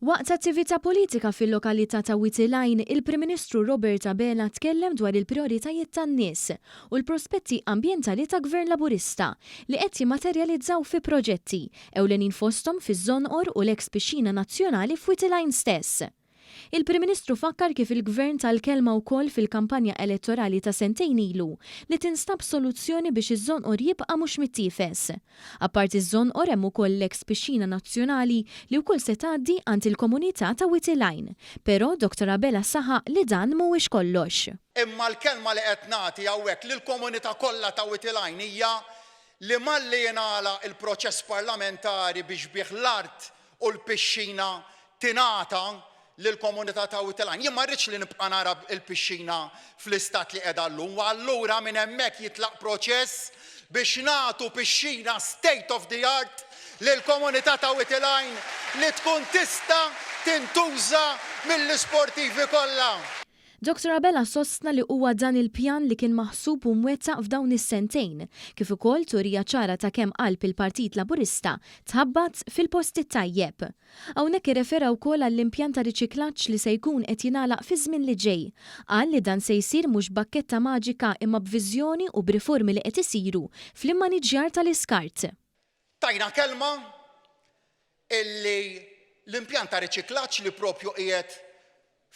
Waqt attività politika fil-lokalità ta' Wied il-Għajn, il-Prim Ministru Robert Abela tkellem dwar il-prijoritajiet tan-nies u l-prospetti ambjentali ta' Gvern Laburista li qed jimmaterjalizzaw fi proġetti, ewlenin fosthom fiż-Żonqor u l-eks pixxina nazzjonali f'Wied il-Għajn stess. Il-Prim Ministru fakkar kif il-Gvern ta l-kelma wkoll fil-kampanja elettorali ta' sentejn ilu li tinstab soluzzjoni biex iż-Żonqor jibqa' mhux mittiefes. Apparti ż-Żonqor hemm ukoll l-eks pixxina nazzjonali li wkoll se tgħaddi għand il-komunità ta' Wied il-Għajn. Però Dottor Abela saħaq li dan mhuwiex kollox. Imma l-kelma li qed nagħti hawnhekk lill-komunità kollha ta' Wied il-Għajn hija li malli jingħalaq il-proċess parlamentari biex bih l-art u l-pixxina tingħata lill-komunità ta' Wied il-Għajn. Jien ma rridx li nibqa' nara l-pixxina fl-istat li qiegħda llum u allura minn hemmhekk jitlaq proċess biex nagħtu pixxina state of the art lill-komunità ta' Wied il-Għajn li tkun tista' tintuża mill-isportivi kollha. Dottor Abela sostna li huwa dan il-pjan li kien maħsub u mwettaq f'dawn is-sentejn, kif ukoll turija ċara ta' kemm qalb il-Partit Laburista tħabbat fil-post it-tajjeb. Hawnhekk irrefera wkoll għall-impjant ta' riċiklaġġ li se jkun qed jingħalaq fiż-żmien li ġej. Qal li dan se jsir mhux b'bakketta maġika imma b'viżjoni u b'riformi li qed isiru fl-immaniġġjar tal-iskart. Tajna kelma illi l-impjant ta' riċiklaġġ li propju qiegħed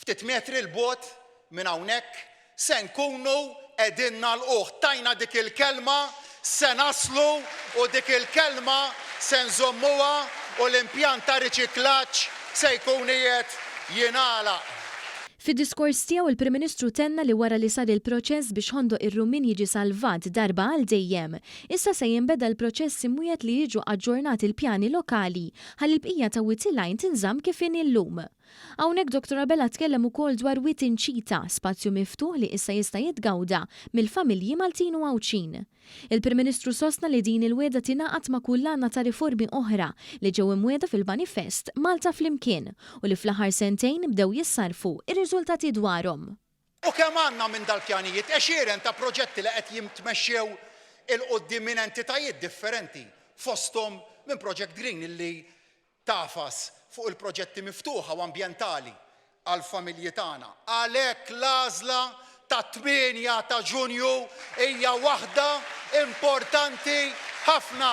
ftit metri 'l bogħod minn hawnhekk se nkunu qegħdin nagħlquh. Tajna dik il-kelma, se naslu u dik il-kelma se nżommuha u l-impjant ta' riċiklaġġ se jkun qiegħed jingħalaq. Fid-diskors tiegħu il-Prim Ministru tenna li wara li sar il-proċess biex Ħondoq ir-Rummien jiġi salvat darba għal dejjem, issa se jinbeda l-proċess imwiegħed li jiġu aġġornati l-pjani lokali ħalli l-bqija ta' Wied il-Għajn tinżamm kif inhi llum. Hawnhekk Dottor Abela tkellem ukoll dwar Wied Inċita, spazju miftuħ li issa jista' jitgawda mill-familji Maltin u Għawdxin. Il-Prim Ministru sostna li din il-wegħda tingħaqad ma' kullana ta' riformi oħra li ġew imwiegħda fil-manifest Malta Flimkien u li fl-aħħar sentejn bdew jissarrfu r-riżultati dwarhom. U kemm għandna minn dal-pjanijiet, għexieren ta' proġetti li qed jintmexxew 'il quddiem minn entitajiet differenti, fosthom minn Project Green illi tagħfas fuq il-proġetti miftuħa u ambjentali għall-familji tagħna. Għalhekk l-għażla tat-tmienja ta' Ġunju hija waħda importanti ħafna.